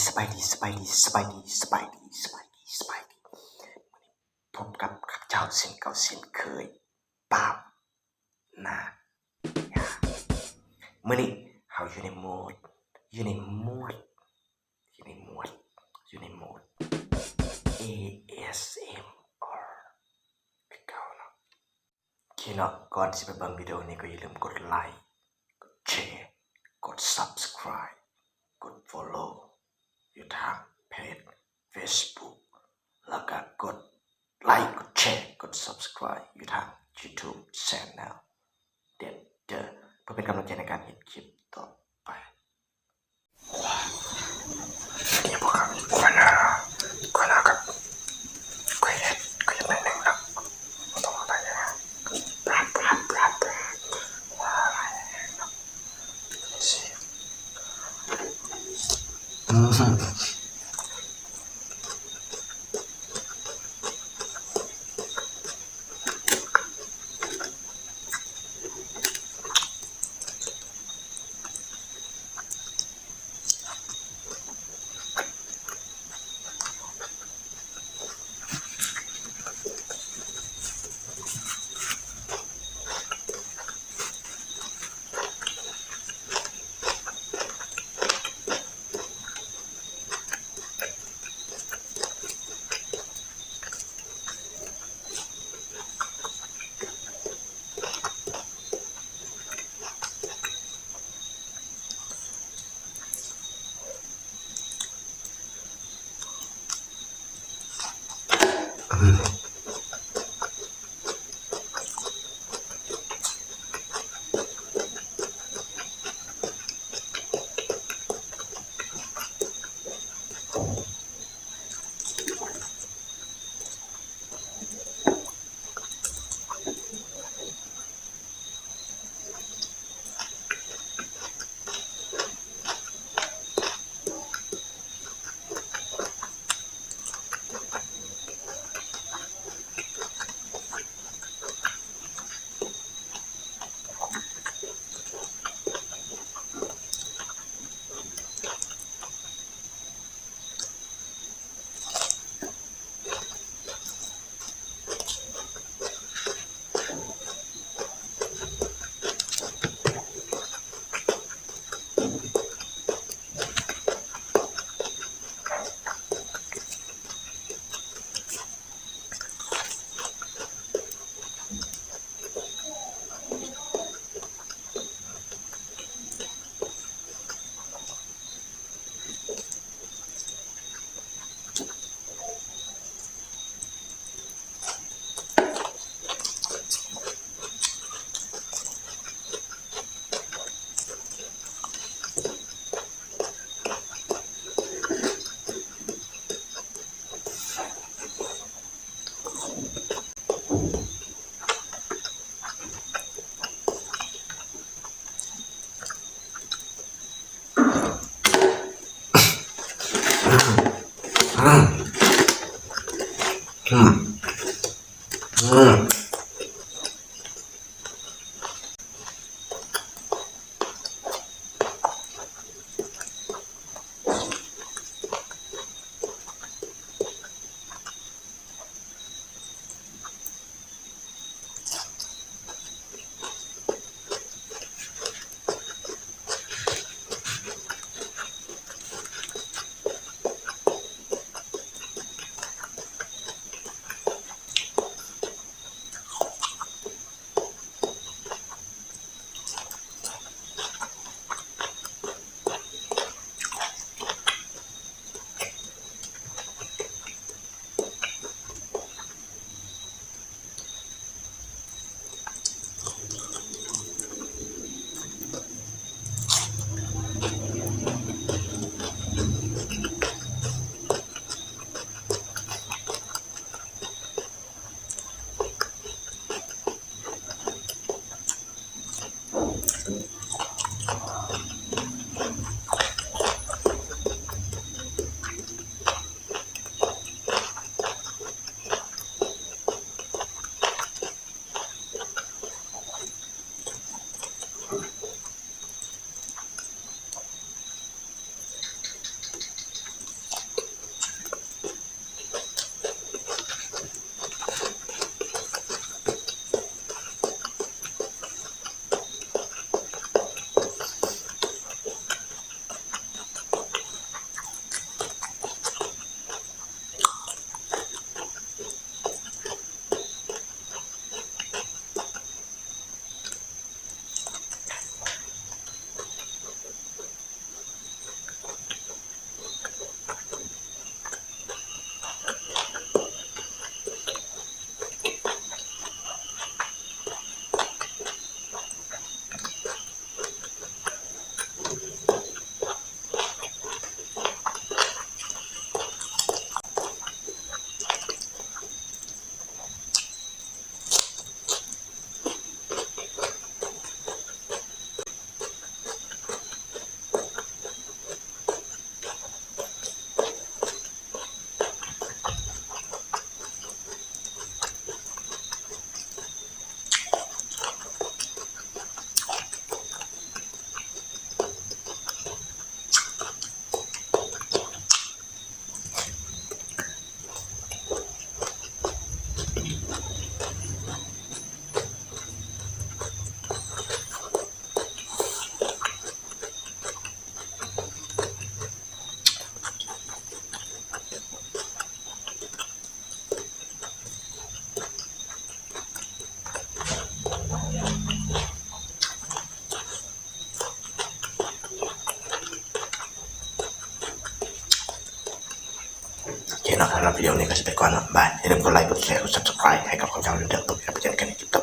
ສະບາຍດີ ສະບາຍດີ ສະບາຍດີ ພບກັບຂ້າພະເຈົ້າເຊັ່ນເກົ່າເຊັ່ນເຄີຍ ປາບນາຍາ. ມື້ນີ້ເຮົາຢູ່ໃນໂໝດ ຢູ່ໃນໂໝດ ຢູ່ໃນໂໝດ ຢູ່ໃນໂໝດ ເອເອສເອັມອາ ຄືເກົ່າເນາະ. ໂອເຄເນາະ ກ່ອນຊິໄປເບິ່ງວິດີໂອນີ້ ກໍຢ່າລືມກົດໄລ ກົດແຊ ກົດ Subscribe ກົດ Follow ຢູ່ທາງເພຈ Facebook ແລ້ວກໍກົດໄລ ກົດແຊ ກົດ Subscribe ຢູ່ທາງ YouTube Channel ເດັດເດີ ເພື່ອເປັນກຳລັງໃຈໃນການເຮັດຄລິບຕໍ່ໄປ. ນີ້ພວກເຮົາມີກວນເນາະ ກວນເນາະກັບກ້ວຍເຫັດ ກ້ວຍເຫັດໜ້ອຍໜຶ່ງເນາະ ບໍ່ຕ້ອງເອົາຫຼາຍເດີ ບາບ ບາບ ບາບ ບາບ ອືມ. ເນາະ. ສຳລັບວິດີໂອນີ້ກໍຊິໄປກ່ອນເນາະ ບາຍ. ຢ່າລືມກົດໄລ ກົດແຊ ກົດ Subscribe ໃຫ້ກັບຂ້າພະເຈົ້າເດີ ເພື່ອບໍ່ໃຫ້ພາດຄລິບຕໍ່ໄປ.